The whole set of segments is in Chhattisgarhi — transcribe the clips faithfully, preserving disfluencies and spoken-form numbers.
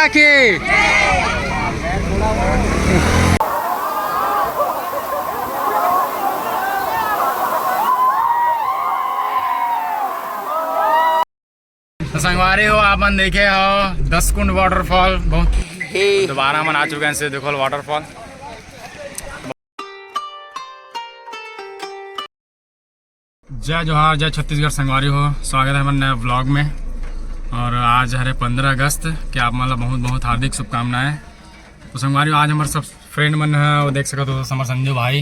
की। तो संगवारी हो, आप मन देखे हो दस कुंड वाटरफॉल, बहुत हे। दोबारा मन आ चुके हैं, से देखो वाटरफॉल। जय जोहार, जय छत्तीसगढ़ संगवारी हो, स्वागत है हमारे नए व्लॉग में। और आज हरे पंद्रह अगस्त, के आप मन ला बहुत बहुत हार्दिक शुभकामनाएं। तो संगवारी हो, आज हमारे सब फ्रेंड मन है, वो देख सकत हो, हमारे संजू भाई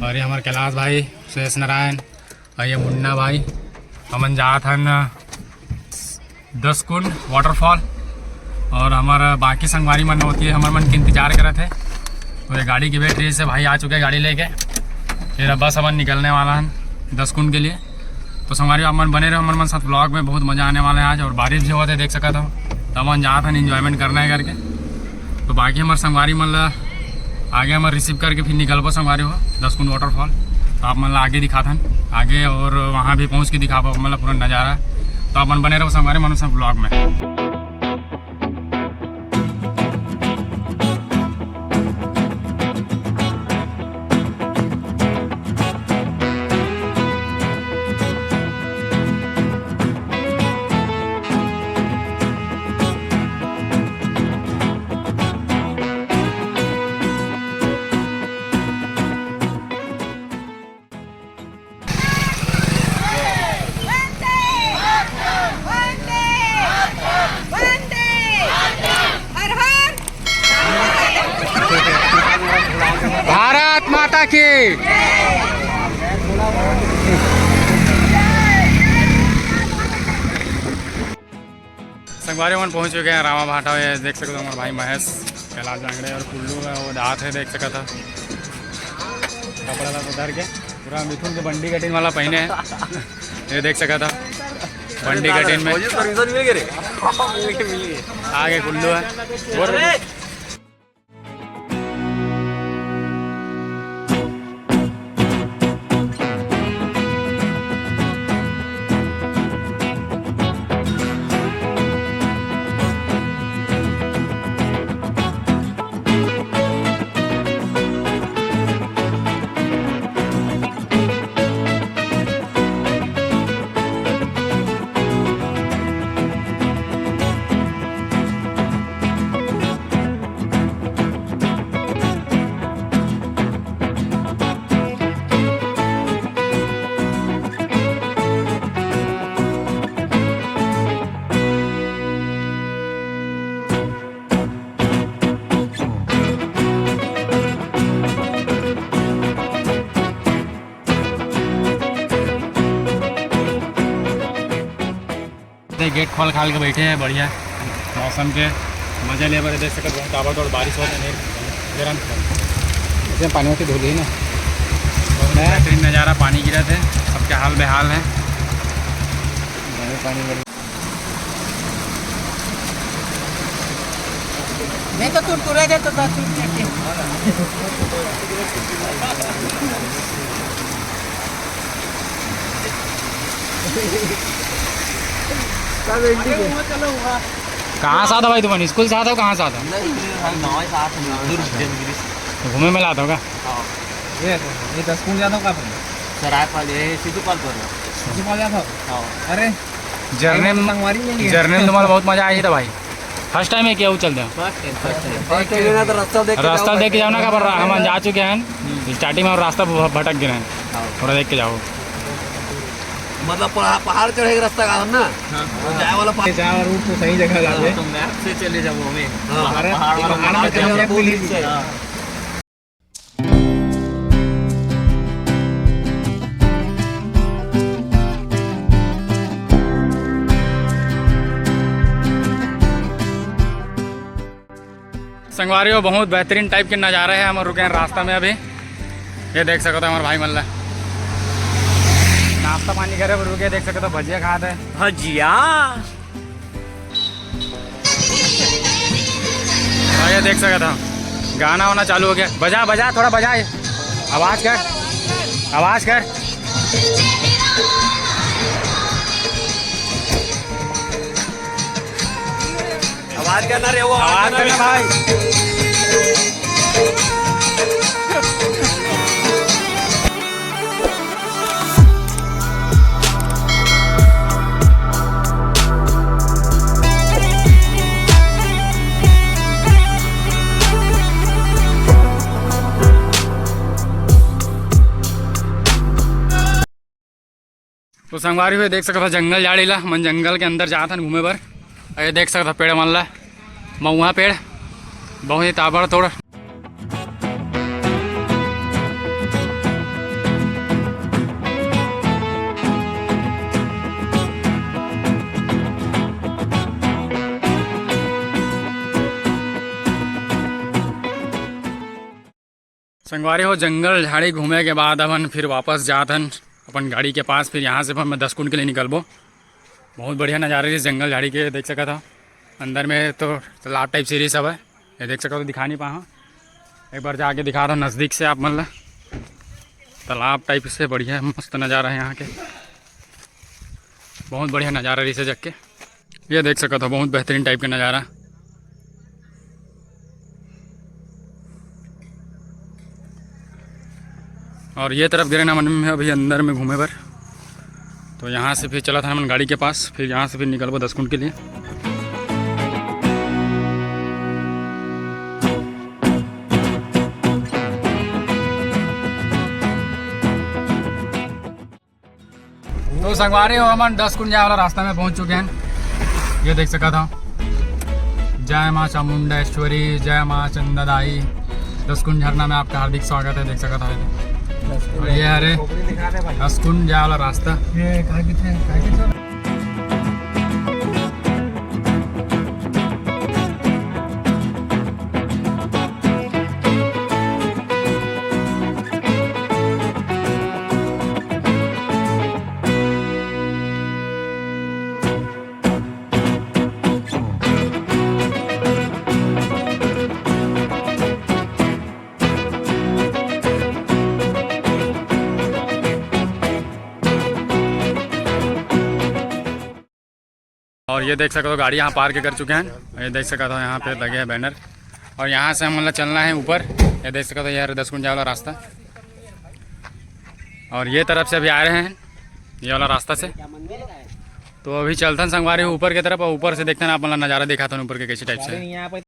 और ये हमारे कैलाश भाई, सुरेश नारायण और ये मुन्ना भाई। हमन जात हन दस कुंड वाटरफॉल और हमारा बाकी संगवारी मन होती है, हमारे मन के इंतजार करत है। तो ये गाड़ी की बैटरी से भाई आ चुके हैं गाड़ी लेके। फिर अब बस हमन निकलने वाला है दस कुंड के लिए। तो संगवारी आप मन बने रहो हमारे मन साथ व्लॉग में, बहुत मजा आने वाला है आज। और बारिश भी होता है, देख सकत हो, तो हमन जात हन एंजॉयमेंट करना है करके। तो बाकी हमारे संगवारी मन ला आगे हमर रिसीव करके फिर निकलबो संगवारी हो दस कुंड वाटरफॉल। तो आप मन ला आगे दिखाथन आगे, और वहाँ भी पहुँच के दिखाबो आप मन ला पूरा नज़ारा। तो आप मन बने रहो संगवारी मन सब व्लॉग में। भारत माता की। संगवारी मन पहुंच चुके हैं रामा भाटा। ये देख सकते हो हमारे भाई महेश, कैलाश जांगड़े और कुल्लू है, वो दांत है, देख सकता था कपड़ा ला उतार के पूरा मिथुन के बंडी कटिंग वाला पहने हैं। ये देख सकता था बंडी कटिंग में। परमिशन मिल गए रे। मिल गए, मिल गए। आगे कुल्लू है। और गेट खोल खाल के बैठे हैं, बढ़िया मौसम के मजा ले बर। देख सकत हो, ताबड़तोड़ बारिश होत है, नहीं गरम। इसमें पानी होती धुली ना। बहुत बेहतरीन नज़ारा, पानी गिरत है, सबके हाल बेहाल है। पानी नहीं तो कुरकुरे दे तो दस रुपये के। कहाँ से आता भाई तुम? स्कूल से आता हो, कहाँ से आता हो? नहीं, हम गाँव से आते हैं, दुर्ग जंगली से। तो घूमे में लाता होगा? हाँ। ये, ये दस स्कूल जाता हो कहाँ पर? सरायपाल, ये सिद्धूपाल पर। सिद्धूपाल जाता हो? हाँ। अरे, जर्नी में, संगवारी नहीं है। जर्नी में तुम्हारा बहुत मजा आया था भाई। फर्स्ट टाइम है क्या वो चलते हैं? First time, first time. First time ना तो रास्ता देख के रास्ता जाओ। देख के जाओ ना, काबर हमन जा चुके हैं। हम्म। स्टार्टिंग में रास्ता भ-, भटक गए हैं। हाँ। थोड़ा देख के जाओ। मतलब पहाड़, पहाड़ चढ़े के रास्ता का ना? हाँ। वो जाए वाला पहाड़। जाए और रूट तो सही जगह ला दे। तो मैप से चले जाओ हमें। हाँ। पहाड़, पहाड़ वाला पहाड़ पहाड़ चढ़े वाला चढ़े। पुल से। हाँ। संगवारी हो, बहुत बेहतरीन टाइप के नज़ारा है। हम रुके हैं रास्ता में अभी, ये देख सकते हो हमारे भाई मन ला नाश्ता पानी करे बर रुके, देख सकते हो भजिया खात है। भजिया। और ये देख सकत हो, गाना वाना चालू हो गया। बजा, बजा, थोड़ा बजा। आवाज कर, आवाज कर। आवाज करना रे, वो आवाज करना भाई। तो संगवारी हो, देख सकत हो जंगल झाड़ी ला, हमन जंगल के अंदर जात हन घूमे बर। अउ ये देख सकत हो पेड़ मन ला, महुआ पेड़, बहुत ही ताबड़तोड़। संगवारी हो, जंगल झाड़ी घूमे के बाद अब हम फिर वापस जात हन अपन गाड़ी के पास। फिर यहाँ से हम दस कुंड के लिए निकलबो। बहुत बढ़िया नज़ारा है इस जंगल झाड़ी के, देख सकत हो। अंदर में तो तालाब टाइप से रहिस हवय, ये देख सकत हो, दिखा नहीं पाहा। एक बार जाके दिखा रहा नज़दीक से आप मन ला। तालाब टाइप से बढ़िया मस्त नज़ारा है यहाँ के, बहुत बढ़िया नज़ारा रहिस हे जग के। ये देख सकत हो, बहुत बेहतरीन टाइप के नज़ारा। और ये तरफ गे रहेन हमन अभी अंदर में घूमे बर। तो यहाँ से फिर चलत हन हमन गाड़ी के पास, फिर यहाँ से फिर निकलबो दस कुंड के लिए। तो संगवारी हो, हमन दस कुंड जाए वाला रास्ता में पहुंच चुके हैं। ये देख सकत हो, जय माँ चामुंडेश्वरी, जय माँ चंदादाई। दस कुंड झरना में आपका हार्दिक स्वागत है। देख सकत हो, और ये हरे दस कुंड जाए वाला रास्ता। ये कहाँ किथे, कहाँ किथे? और ये देख सकते हो, गाड़ी यहाँ पार्क कर चुके हैं। ये देख सकते हो, यहाँ पे लगे हैं बैनर। और यहाँ से हम मतलब चलना है ऊपर। ये देख सकते हो, ये दस कुंड जाए वाला रास्ता। और ये तरफ से अभी आ रहे हैं, ये वाला रास्ता से। तो अभी चलथन संगवारी ऊपर की तरफ, और ऊपर से देखथन आप मतलब नज़ारा दिखाथन ऊपर के कैसे टाइप से है।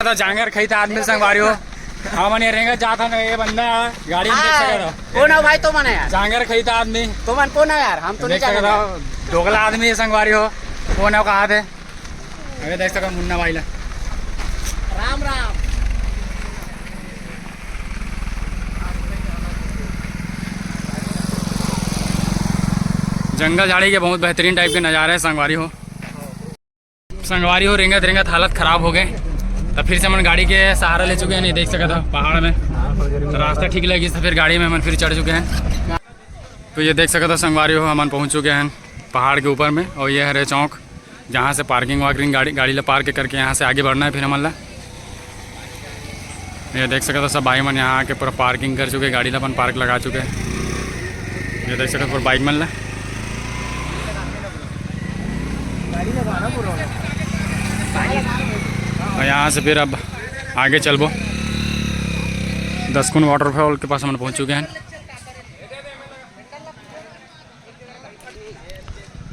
तो जांगर खईता आदमी संगवारी हो, हमन ये रेंगत जात हन, ये बंदा गाड़ी में देख सकत हो। कौन हो भाई तुमन यार? जांगर खईता आदमी। तुमन कौन हो यार? हम तो नहीं देख सकत जानते। हो, दोगला आदमी है संगवारी हो, कौन हो, कहाँ थे? अरे देख सकत हो मुन्ना भाई ला। राम राम। जंगल झाड़ी के बहुत बेहतरीन टाइप के नज़ारे हैं संगवारी हो। संगवारी हो, रेंगत रेंगत हालत खराब हो गए, तो फिर से हमन गाड़ी के सहारा ले चुके हैं। नहीं देख सकत हो पहाड़ में, तो रास्ता ठीक लगिस तो फिर गाड़ी में हमन फिर चढ़ चुके हैं। तो ये देख सकत हो संगवारी हो, हमन पहुँच चुके हैं पहाड़ के ऊपर में। और ये हरे चौक, जहाँ से पार्किंग वार्किंग गाड़ी, गाड़ी ला पार्क करके यहाँ से आगे बढ़ना है फिर हमन ला। ये देख सकत हो सब भाई मन यहाँ आके पूरा पार्किंग कर चुके, गाड़ी ला अपन पार्क लगा चुके। ये देख सकत हो पूरा बाइक मन ला। और यहाँ से फिर अब आगे चलबो, दसकुंड वाटरफॉल के पास हमन पहुँच चुके हैं।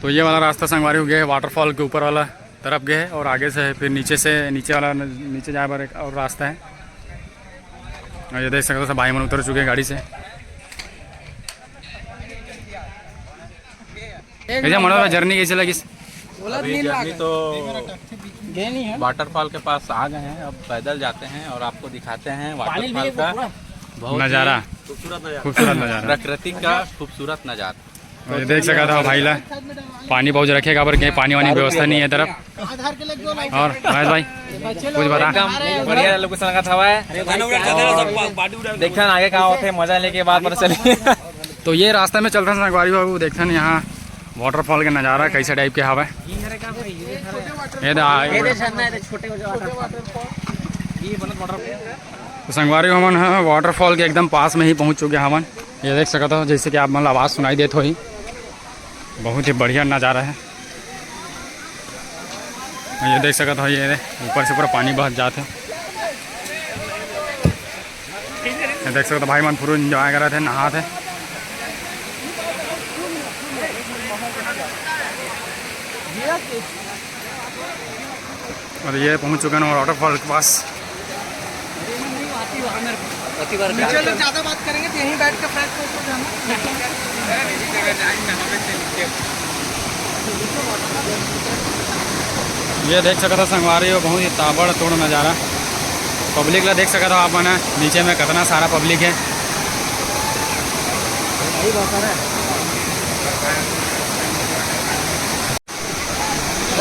तो ये वाला रास्ता संगवारी हो गया है, वाटरफॉल के ऊपर वाला तरफ गए हैं और आगे से फिर नीचे से, नीचे वाला, नीचे जाए बर एक और रास्ता है। और ये देख सकते हो सब भाई मन उतर चुके हैं गाड़ी से। कैसे मनोज भाई, जर्नी कैसे लगिस? अभी जर्नी तो वाटरफॉल के पास आ गए हैं। अब पैदल जाते हैं और आपको दिखाते हैं वाटरफॉल का बहुत ही नज़ारा। खूबसूरत नज़ारा। प्रकृति का खूबसूरत नज़ारा। और ये देख सकत हो भाई ला, पानी बहुत रखे, काबर के पानी वानी व्यवस्था नहीं है तरफ। और महेश भाई, कुछ बता। एकदम बढ़िया लोग संगत हवा है। देखथन आगे का होथे, मजा लेके बाद पता चली। तो ये रास्ता में चलथन संगवारी हो, देखथन यहाँ वाटरफॉल के नज़ारा कैसे टाइप के हवय। ये दा, ये तो संगवारी हो, हमन ह वाटरफॉल के एकदम पास में ही पहुँच चुके हवन। ये देख सकत हो, जैसे कि आप मन ला आवाज़ सुनाई देत होही, बहुत ही बढ़िया नज़ारा है। ये देख सकत हो, ये ऊपर से पूरा पानी बहत जात है। ये देख सकत हो, भाई मन पूरा एंजॉय करत हे, नहात हे। और ये पहुंच चुके हैं वाटरफॉल के पास। नीचे लोग ज्यादा बात करेंगे तो यहीं बैठ के फ्रेश फ्रेश हो जाना। ये देख सकत हो संगवारी हो, बहुत ही ताबड़तोड़ नज़ारा। पब्लिक ला देख सकत हो आप मन, नीचे में कितना सारा पब्लिक है।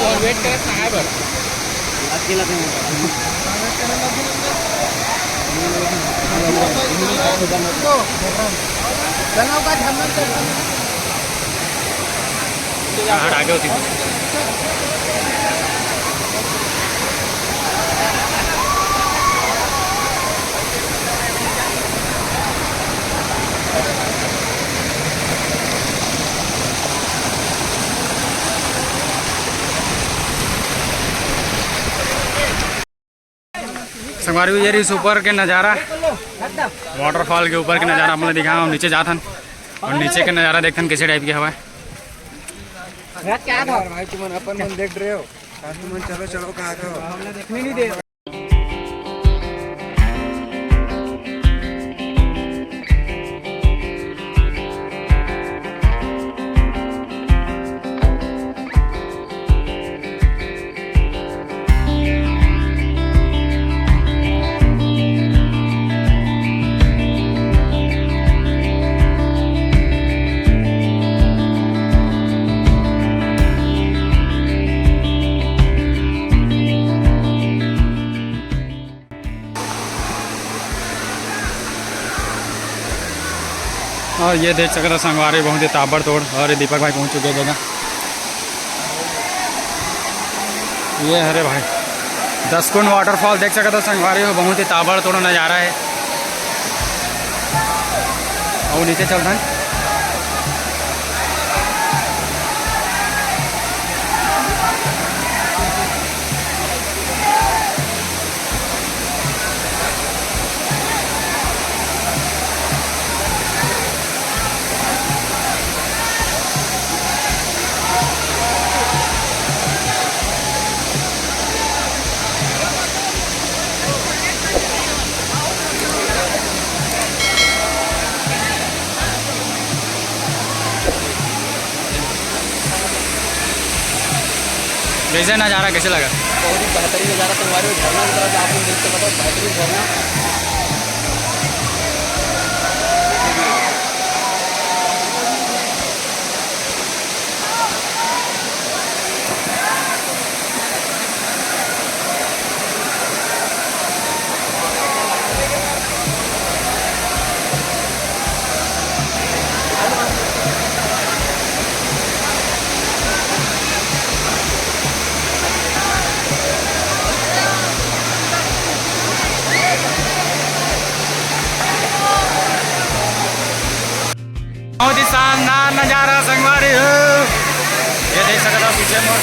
और वेट करत नहाए बर। आगे होती। संगवारी हो, ये रहिस ऊपर के नज़ारा, वाटरफॉल के ऊपर के नज़ारा आप मन ला दिखाहूँ। हम नीचे जाथन और नीचे के नज़ारा देखथन कैसे टाइप के हवय। क्या था? भाई तुमन अपन मन देख रहे हो, तुमन चलो चलो कहा था। और ये देख सकत हो संगवारी, बहुत ही ताबड़तोड़। और ये दीपक भाई पहुंच चुके हैं जगह। ये हरे भाई दसकुंड वाटरफॉल देख सकत हो संगवारी हो, बहुत ही ताबड़तोड़ नज़ारा है। और नीचे चलथन। कैसे नज़ारा, कैसे लगा? बहुत ही बेहतरीन नज़ारा संगवारी हो। झरना की तरफ आप लोग देख सकते हो, बेहतरीन झरना। बहुत ही शानदार नज़ारा संगवारी हो। ये देख सकत हो पीछे मोर।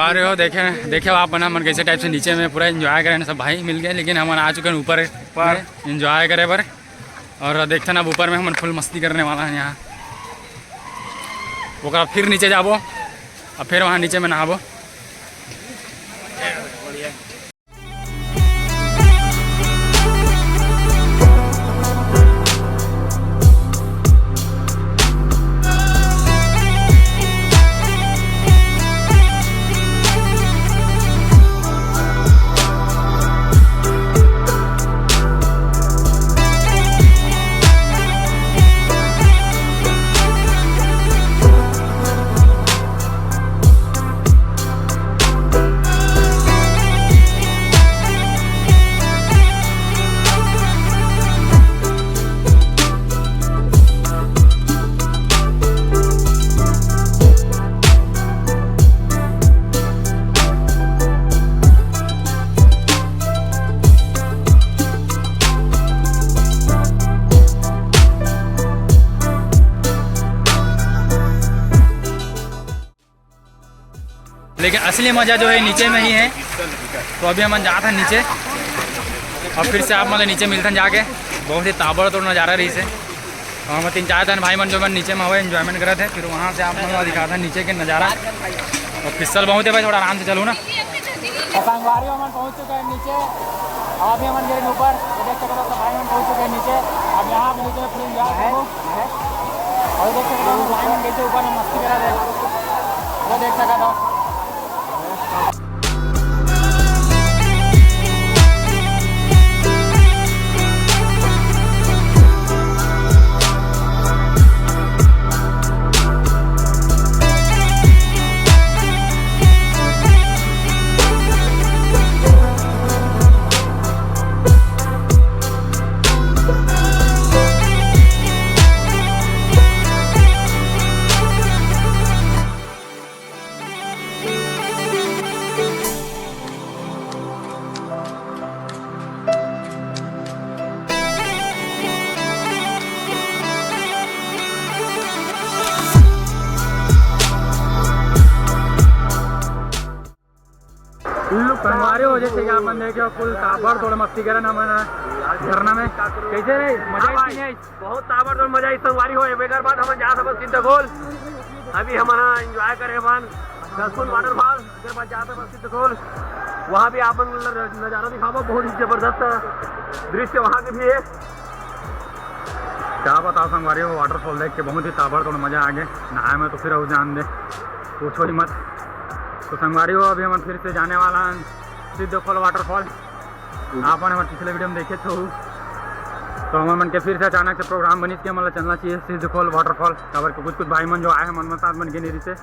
अरे हो, देखे देखे आप मन, हमन कैसे टाइप से नीचे में पूरा एंजॉय करे सब भाई मिल के, लेकिन हमन आ चुके हैं ऊपर ऊपर। एंजॉय करे बर। और देखते ना, अब ऊपर में हमन फुल मस्ती करने वाला है यहाँ। ओकरा फिर नीचे जाबो, अब फिर वहाँ नीचे में नहाबो। लेकिन असली मजा जो है नीचे में ही है। तो अभी हमन जात हन नीचे और फिर से आप मन ला नीचे मिलथन जाके। बहुत ही ताबड़तोड़ नज़ारा रहिस हे। और हम तीन चार जन भाई मन जो मन नीचे में हवे, एंजॉयमेंट करत हे। फिर वहाँ से आप मन ला दिखाथन नीचे के नज़ारा। और फिसल बहुत है भाई, थोड़ा आराम से चलो ना। तो संगवारी हमन पहुँच चुके हैं नीचे। अब अभी हमन गिरे ऊपर, तो देख सकते हो सब भाई मन पहुँच चुके हैं नीचे। अब यहाँ पे नीचे फिर एंजॉय करो। और देख सकते हो भाई मन कैसे ऊपर में मस्ती करा रहे, वो देख सकते हो। संगवारी हो, जैसे कि आप मन देखे हो, फुल ताबड़तोड़ मस्ती करन हमन झरना में। कैसे रही? मजा आई कि नहीं आई? बहुत ताबड़तोड़ मजा आई संगवारी हो। एकर बाद हमन जात हवन सिद्धखोल। अभी हमन एंजॉय करे हवन दसकुंड वाटरफॉल। एकर बाद जात हवन सिद्धखोल, वहाँ भी आप मन ल नज़ारा दिखाबो, बहुत ही जबरदस्त दृश्य वहाँ के भी है। क्या बताओ संगवारी हो, वाटरफॉल देख के बहुत ही ताबड़तोड़ मजा आ गया। नहाए में तो फिर अउ जान दे, पूछो ही मत। तो संगवारी हो, अभी हमन फिर से जाने वाला हन सिद्धखोल वाटरफॉल। आप मन हमर पिछले वीडियो में देखे हो, तो हमर मन के फिर से अचानक से प्रोग्राम बनिस के हमन ला चलना चाहिए सिद्धखोल वाटरफॉल, काबर के कुछ कुछ भाई मन जो आए हैं मन मन साथ मन के नहीं रहिसे।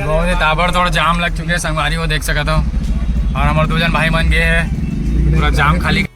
बहुत ही ताबड़तोड़ जाम लग चुके हैं संगवारी, वो देख सकत हो। और हमारे दो जन भाई मन गए हैं, पूरा जाम खाली।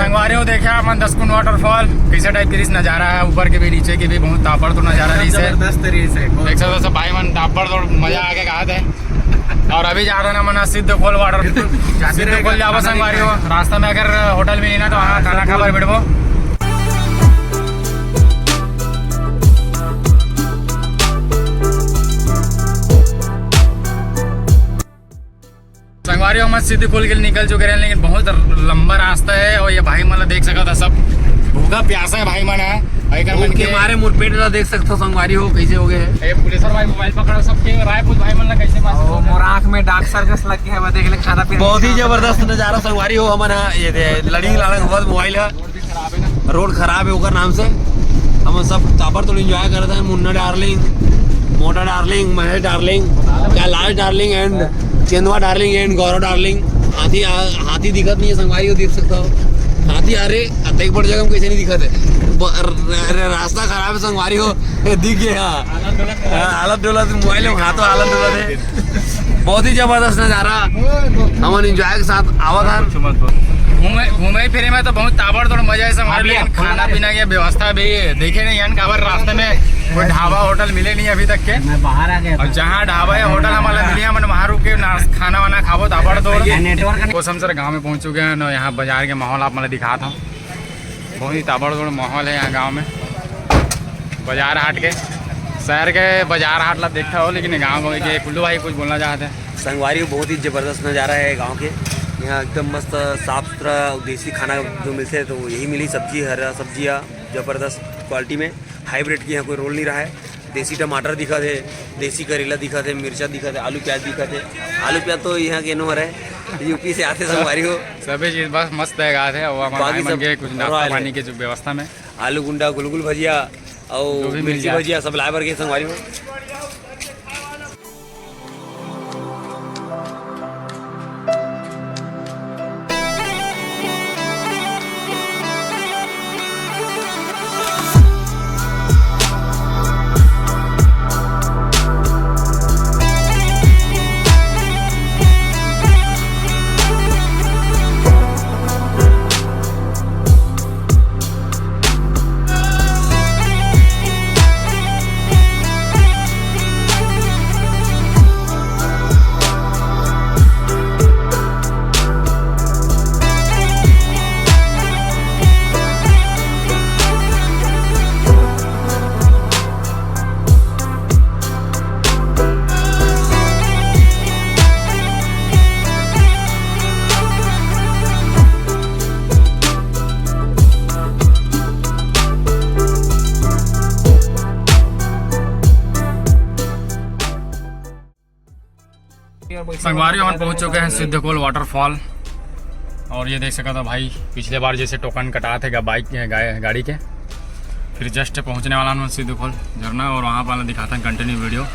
संगवारी हो, देखे आप मन दसकुंड वाटरफॉल कैसे टाइप के रिस नजारा है, ऊपर के भी नीचे के भी बहुत ताबड़तोड़ नजारा रिस है। जबरदस्त रिस है। देख सकते हो सब भाई मन ताबड़तोड़ मजा आ के कहा थे। और अभी जा रहे ना मना सिद्धखोल वाटर, सिद्धखोल जाबो संगवारी हो। रास्ता में अगर होटल मिली ना तो वहाँ खाना खा बर बैठबो। अरे, हम सीधी खोल के निकल चुके रहे, लेकिन बहुत लंबा रास्ता है और ये भाई मन ला देख सकत ह, सब भूखा प्यासा है भाई मन है। और एकर मन भूख के के मारे मोर पेट ला देख सकत हो संगवारी हो, कैसे हो गए है। ए, पुलिस वाला भाई मोबाइल पकड़ा, सबके राय पूछ भाई मन ला कैसे पास ओ, हो गया। मोर आँख में डार्क सर्कस लग गया है, वो देख ले खाना पीना बहुत ही खराब है। जबरदस्त नजारा संगवारी हो, हमन ह ये दे लड़ी लालंग होवत मोबाइल ह। रोड खराब है ओकर नाम से। हम सब ताबड़तोड़ एंजॉय करत हैं। मुन्ना डार्लिंग, मोटा darling, Mahesh darling, Kailash darling and Chandwa darling and Gaurav darling. हाथी आ, हाथी दिखत नहीं है संगवारी हो, देख सकता हो हाथी। अरे अतेक बड़ जगह में कैसे नहीं दिखत है? ब-, र-, र-, रास्ता खराब है संगवारी हो, ये दिख गया। हाँ, हालत डोलत, मोबाइल में हाथों हालत डोलत है। बहुत ही जबरदस्त नजारा, हमन एंजॉय के साथ आवत हन। घूमे घूमे फिरे में तो बहुत ताबड़तोड़ मजा है हमारे, लेकिन खाना पीना के व्यवस्था भी देखे नहीं हन, काबर रास्ते में कोई ढाबा होटल मिले नहीं अभी तक के। मैं बाहर आ गया और था। जहाँ ढाबा या होटल हमारा मिले, हमन वहाँ रुक के नाश-, खाना वाना खाबो ताबड़तोड़। ये नेटवर्क नहीं। कोसम सर गाँव में पहुँच चुके हैं ना, यहाँ बाजार के माहौल आप मतलब दिखात हूँ। बहुत ही ताबड़तोड़ माहौल है यहाँ गाँव में, बाजार हाट के। शहर के बाजार हाट ला देखता हो, लेकिन गाँव के कुल्लू भाई कुछ बोलना चाहते हैं। संगवारी, बहुत ही जबरदस्त नज़ारा है गाँव के। यहाँ एकदम मस्त साफ सुथरा देसी खाना जो मिलते हैं, तो यही मिली सब्जी, हरा सब्जियाँ जबरदस्त क्वालिटी में। हाइब्रिड की यहाँ कोई रोल नहीं रहा है। देसी टमाटर दिखत हे, देसी करेला दिखत हे, मिर्चा दिखत हे, आलू प्याज दिखत हे। आलू प्याज तो यहाँ के नो हरे, यूपी से आते संगवारी हो। सभी चीज बस मस्त है, गात है। वो हमारे बाकी भाई मन सब के कुछ नाश्ता पानी के जो व्यवस्था में आलू गुंडा, गुलगुल भजिया और जो भी मिल मिर्ची जाए। भजिया सब लाए बर के संगवारी हो। संगवारी, हम पहुंच चुके हैं सिद्धकोल वाटरफॉल। और ये देख सकता था भाई, पिछले बार जैसे टोकन कटा थे बाइक गाड़ी के, फिर जस्ट पहुंचने वाला हूँ सिद्धकोल झरना, और वहाँ पर दिखाता हूँ कंटिन्यू वीडियो।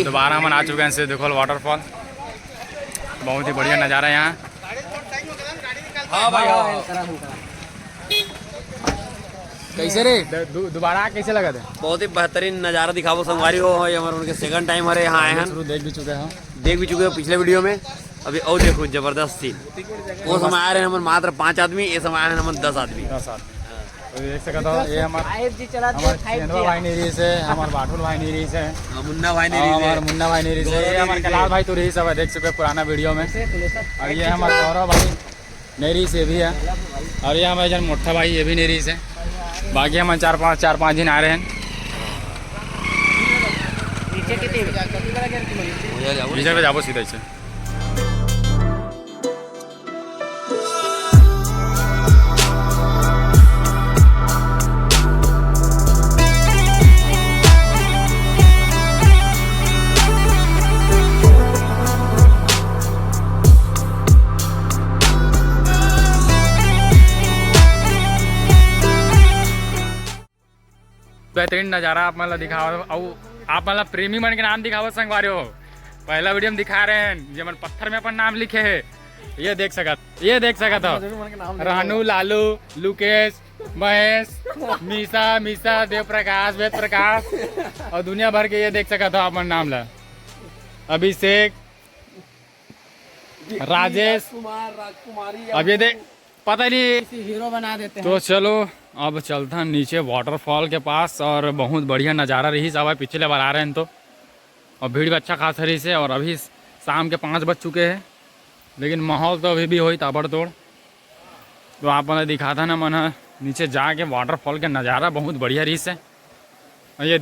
दोबारा हमन आ चुके हैं सिद्धकोल वाटरफॉल। बहुत ही बढ़िया नज़ारा है यहाँ। हाँ भाई, हाँ। कैसे रे? द-, दु-, दोबारा कैसे लगा थे? बहुत ही बेहतरीन नज़ारा दिखाबो संगवारी हो। ये हमारे उनके सेकंड टाइम हरे यहाँ आए हैं। शुरू देख भी चुके हैं। देख भी चुके हो पिछले वीडियो में। अभी और देखो, जबरदस्त सीन। वो समय आ रहे हैं हमन मात्र पाँच आदमी, ये समय आ रहे हैं हमन दस आदमी। दस आदमी। तो देख सकत हो, ये हमार, five G चला दे, हमार five G। चंदवा भाई नहीं रही से, हमार बाठुल भाई नहीं रही से, हाँ, मुन्ना भाई नहीं और रही हमार से। मुन्ना भाई नहीं रही से, गौरव ये नहीं हमार रही से। कैलाश भाई तो रही सब है, देख चुके पुराना वीडियो में। कैसे, कैसे? और ये हमार गौरव भाई नहीं रही से भी है, और ये हमारे जन मोटा भाई, ये भी नहीं रही से। बाकी हम चार पाँच, चार पाँच दिन आ रहे हैं। नीचे कितनी? इधर पे जाबो सीधा इसे। बेहतरीन नज़ारा आप मन ला दिखावत हव, अउ आप मन ला प्रेमी मन के नाम दिखावत संगवारी हो। पहला वीडियो में दिखा रहे हैं, जेमन पत्थर में अपन नाम लिखे है। ये देख सकत, ये देख सकत हो, रानू, लालू, लुकेश, महेश, मीसा, मीसा, देव प्रकाश, वेद प्रकाश, और दुनिया भर के ये देख सकत हो अपन नाम ला। अभिषेक, राजेश, राजकुमार, राजकुमारी, अब ये देख, पता नहीं। किसी हीरो बना देते हैं। तो चलो, अब चलता नीचे वाटरफॉल के पास, और बहुत बढ़िया नज़ारा रही सब। पिछले बार आ रहे हैं तो, और भीड़ भी अच्छा खासा रही से, और अभी शाम के पाँच बज चुके हैं, लेकिन माहौल तो अभी भी होई ताबड़तोड़। तो आप मन ल दिखाथन हमन ह नीचे जाके waterfall के नज़ारा बहुत बढ़िया रहिस हे। और ये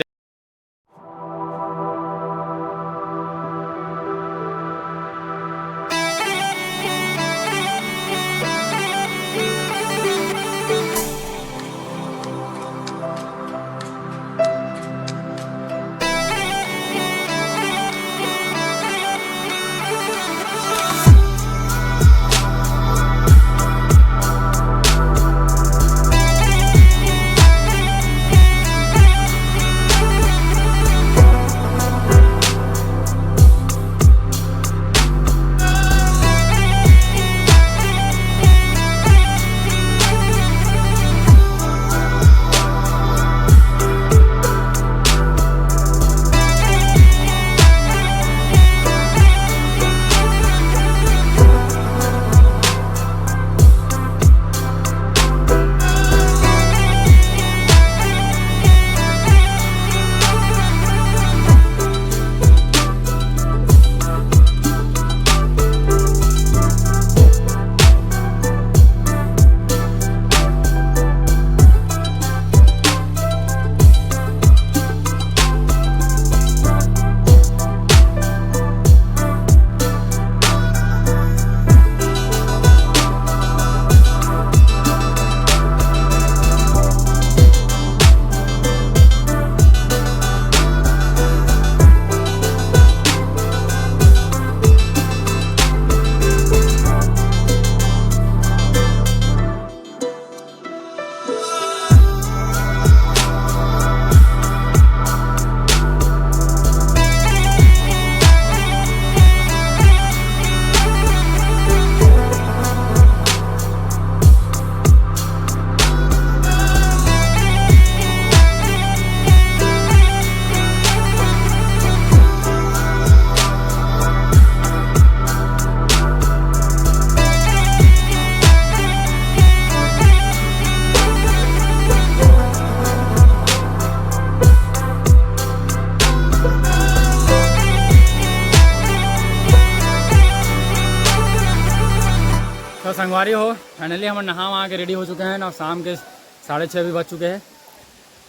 तो संगवारी हो, finally हमन नहा वहा के ready हो चुके हैं और शाम के साढ़े छः भी बज चुके हैं।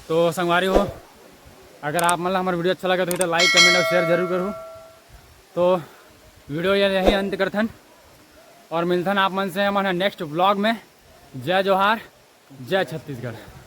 तो संगवारी हो, अगर आप मन ला हमर video अच्छा लगे तो, तो like, comment और share जरूर करूँ। तो video ये यहीं अंत करथन और मिलथन आप मन से हमन next vlog में। जय जोहार, जय छत्तीसगढ़।